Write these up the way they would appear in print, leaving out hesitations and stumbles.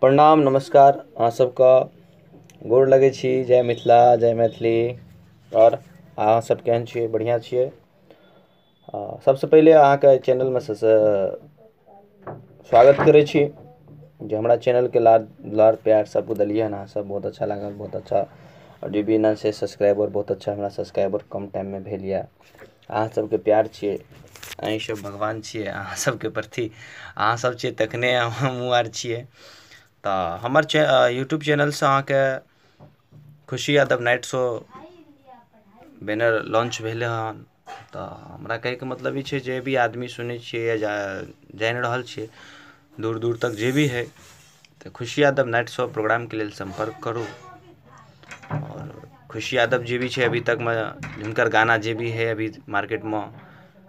प्रणाम नमस्कार अहाँ सबके गोर लगै छी। जय मिथिला जय मैथिली। आओर अहाँ सब केहन छियै? बढ़िआँ छियै। सबसँ पहिले अहाँके चैनलमे सबसँ स्वागत करै छी जे हमरा चैनलके लाड़ दुलार प्यार सब देलियै हन अहाँ सब, बहुत अच्छा लागल, बहुत अच्छा। आओर जे भी एना छै सब्सक्राइबर, बहुत अच्छा हमरा सब्सक्राइबर कम टाइममे भेल यऽ। अहाँ सबके प्यार छियै, अहीं सब भगवान छियै अहाँ सबके प्रति, अहाँ सब छियै तखने हमहूँ आर छियै। तऽ हमर यूट्यूब चैनलसँ अहाँके Khushi Yadav night show banner launch भेलै हन। तऽ हमरा कहैके मतलब ई छै जे भी आदमी सुनै छियै या जानि रहल छियै दूर दूर तक जे भी हइ, तऽ खुशी यादव नाइट शो प्रोग्रामके लेल सम्पर्क करू। आओर खुशी यादव जे भी छै अभी तकमे हुनकर गाना जे भी हइ अभी मार्केटमे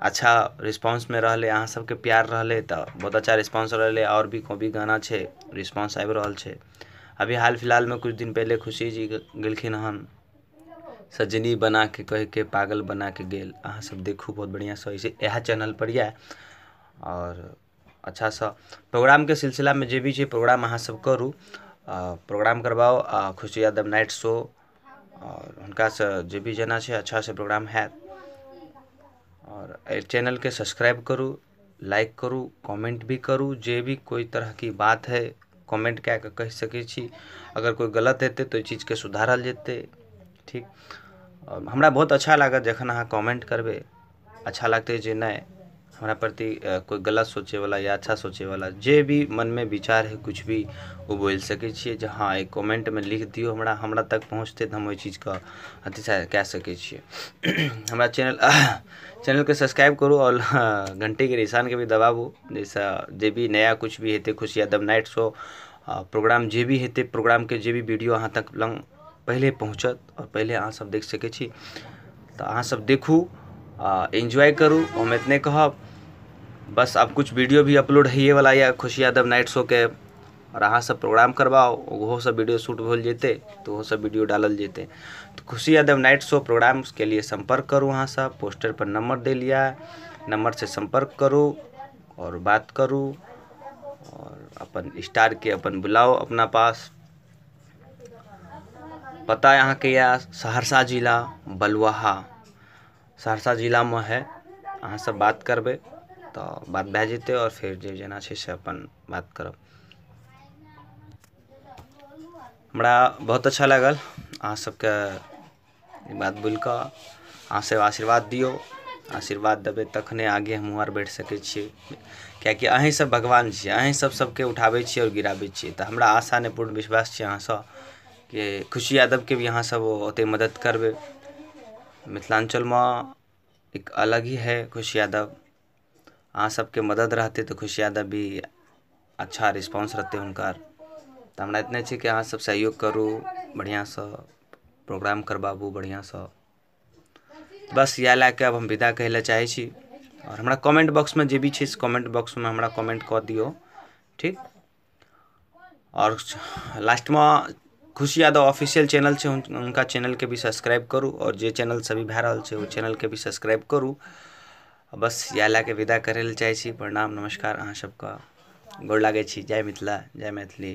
अच्छा रिस्पॉन्समे रहलै, अहाँ सबके प्यार रहलै तऽ बहुत अच्छा रिस्पॉन्स रहलै। आओर भी कोइ भी गाना छै रिस्पॉन्स आबि रहल छै। अभी हाल फिलहालमे किछु दिन पहिले खुशी जी गेलखिन हन सजनी बनाके कहिके पागल बनाके गेल। अहाँ सब देखू बहुत बढ़िआँसँ इएह चैनलपर यऽ। आओर अच्छासँ प्रोग्रामके सिलसिलामे जे भी छै प्रोग्राम अहाँ सब करू, प्रोग्राम करबाउ आ खुशी यादव नाइट शो आओर हुनकासँ जे भी जेना छै अच्छासँ प्रोग्राम हैत। आओर एहि चैनलके सब्सक्राइब करू, लाइक करू, कमेंट भी करू। जे भी कोइ तरहके बात है कमेंट कए कऽ कहि सकै छी। अगर कोइ गलत हेतै तऽ ओहि चीजके सुधारल जेतै, ठीक। हमरा बहुत अच्छा लागत जखन अहाँ कमेंट करबै, अच्छा लगतै जे नहि हमरा प्रति कोइ गलत सोचैवला या अच्छा सोचैवला जे भी मनमे विचार है कुछ भी ओ बोलि सकै छियै जे हँ एहि कमेंटमे लिख दियौ, हमरा हमरा तक पहुँचतै तऽ हम ओहि चीजके अथी कए सकै छियै। हमरा चैनलके सब्सक्राइब करू आओर घंटीके निशानके भी दबाबू, जाहिसँ जे भी नया कुछ भी हेतै खुशी यादव नाइट शो प्रोग्राम जे भी हेतै, प्रोग्रामके जे भी वीडियो अहाँ तक लग पहिले पहुँचत आओर पहिले अहाँ सब देख सकै छी। तऽ अहाँ सब देखू, एन्जॉय करू, हम एतने कहब। बस आब कुछ वीडियो भी अपलोड होइएवला यऽ खुशी यादव नाइट शोके, आओर अहाँ सब प्रोग्राम करबाउ, ओहो सब वीडियो शूट भेल जेतै तऽ ओहो सब वीडियो डालल जेतै। तऽ खुशी यादव नाइट शो प्रोग्रामके लिए सम्पर्क करू। अहाँ सब पोस्टर पर नंबर देल यऽ, नंबर से सम्पर्क करू आओर बात करू आओर अपन स्टारके अपन बुलाउ अपना पास। पता अहाँके यऽ सहरसा जिला बलुआहा, सहरसा जिलामे है। अहाँ सब बात करबै तऽ बात भए जेतै आओर फेर जे जेना छै से अपन बात करब। हमरा बहुत अच्छा लागल अहाँ सबके ई बात बोलिकऽ। अहाँ सब आशीर्वाद दियौ, आशीर्वाद देबै तखने आगे हमहूँ आर बढ़ि सकै छियै, किएकि अहीं सब भगवान छियै, अहीं सब सबके उठाबै छियै आओर गिराबै छियै। तऽ हमरा आशा नहि पूर्ण विश्वास छै अहाँसँ कि खुशी यादवके भी अहाँ सब ओते मदद करबै। मिथिलाञ्चलमे एक अलग ही है खुशी यादव, अहाँ सबके मदद रहतै तऽ खुशी यादव भी अच्छा रिस्पॉन्स रहतै हुनकर। तऽ हमरा इतने छै कि अहाँ सब सहयोग करू, बढ़िआँसँ प्रोग्राम करबाबू बढ़िआँसँ। बस इएह लए कऽ आब हम विदा कहै लए चाहै छी। आओर हमरा कमेंट बॉक्समे जे भी छै से कमेंट बॉक्समे हमरा कमेंट कऽ दियौ, ठीक। आओर लास्टमे खुशी यादव ऑफिशियल चैनल छै, हुनका चैनलके भी सब्सक्राइब करू आओर जे चैनल सभी भए रहल छै ओ चैनलके भी सब्सक्राइब करू। बस इएह लए कऽ विदा करै लए चाहै छी। प्रणाम नमस्कार, अहाँ सबके गोर लागै छी। जय मिथिला जय मैथिली।